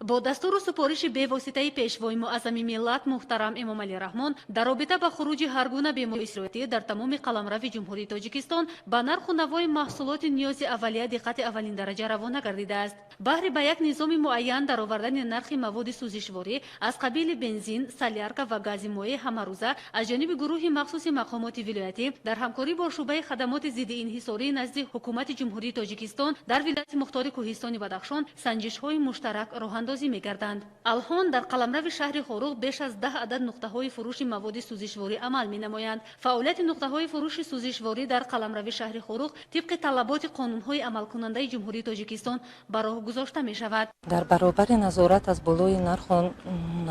Бо дастуру супориши бевоситаи Пешвои муаззами миллат муҳтарам Эмомалӣ Раҳмон дар робита ба хуруҷи ҳар гуна бемории сироятӣ дар тамоми қаламрави Ҷумҳурии Тоҷикистон ба нарху навои маҳсулоти ниёзи аввалия диққати аввалиндараҷа равона гардидааст. Баҳри ба як низоми муайян даровардани нархи маводи сӯзишворӣ аз қабили бензин, солярка ва гази моеъ ҳамарӯза аз ҷониби гурӯҳи махсуси мақомоти вилоятӣ дар ҳамкорӣ бо шӯъбаи хадамоти зидди инҳисорӣ назди Ҳукумати Ҷумҳурии Тоҷикистон дар вилояти мухтори Кӯҳистони Бадахшон санҷишҳои муштарак роҳандозӣ мегарданд. Алҳон дар қаламрави шаҳри Хоруғ беш аз 10 адад нуқтаҳои фурӯши маводи сӯзишворӣ амал менамоянд. Фаъолияти нуқтаҳои фурӯши сӯзишворӣ дар қаламрави шаҳри Хоруғ тибқи талаботи қонунҳои амалкунандаи Ҷумҳурии Тоҷикистон ба роҳ гузошта мешавад. Дар баробари назорат аз болои нарху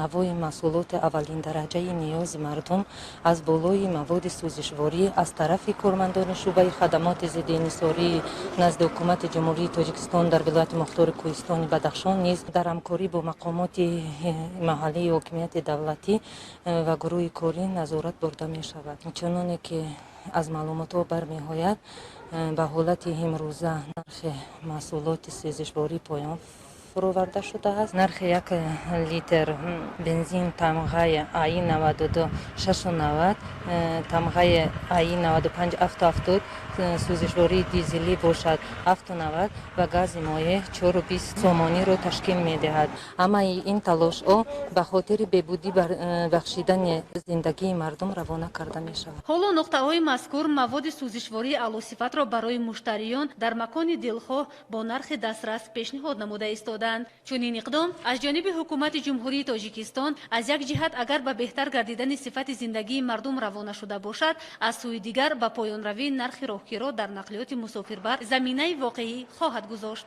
навои маҳсулоти аввалиндараҷаи ниёзи мардум аз болои маводи сӯзишворӣ аз тарафи кормандони шӯъбаи хадамоти зидди инҳисории назди Ҳукумати Ҷумҳурии Тоҷикистон дар вилояти мухтори Кӯҳистони Бадахшон низ дар ҳамкорӣ бо мақомоти маҳаллии ҳокимияти давлатӣ ва гурӯҳи корӣ назорат бурда мешавад. Чуноне ки аз маълумотҳо бармеояд, ба ҳолати имрӯза нархи маҳсулоти сӯзишворӣ поён фуроварда шудааст. Нархи 1 литр бензин тамғаи АИ 92 6,90, тамғаи АИ 95 7,70, сӯзишвории дизелӣ бошад 7,90 ва гази моеъ 4,20 сомониро ташкил медиҳад. Ҳамаи ин талошҳо ба хотири беҳбудӣ бахшидани зиндагии мардум равона карда мешавад. Ҳоло нуқтаҳои мазкур маводи сӯзишвории аълосифатро барои муштариён дар макони дилхоҳ бо нархи дастрас пешниҳод намуда истодаанд. Чунин иқдом аз ҷониби Ҳукумати Ҷумҳурии Тоҷикистон аз як ҷиҳат агар ба беҳтар гардидани сифати зиндагии мардум равона шуда бошад, аз сӯи дигар ба поёнравии нархи роҳкиро дар нақлиёти мусофирбар заминаи воқеӣ хоҳад гузошт.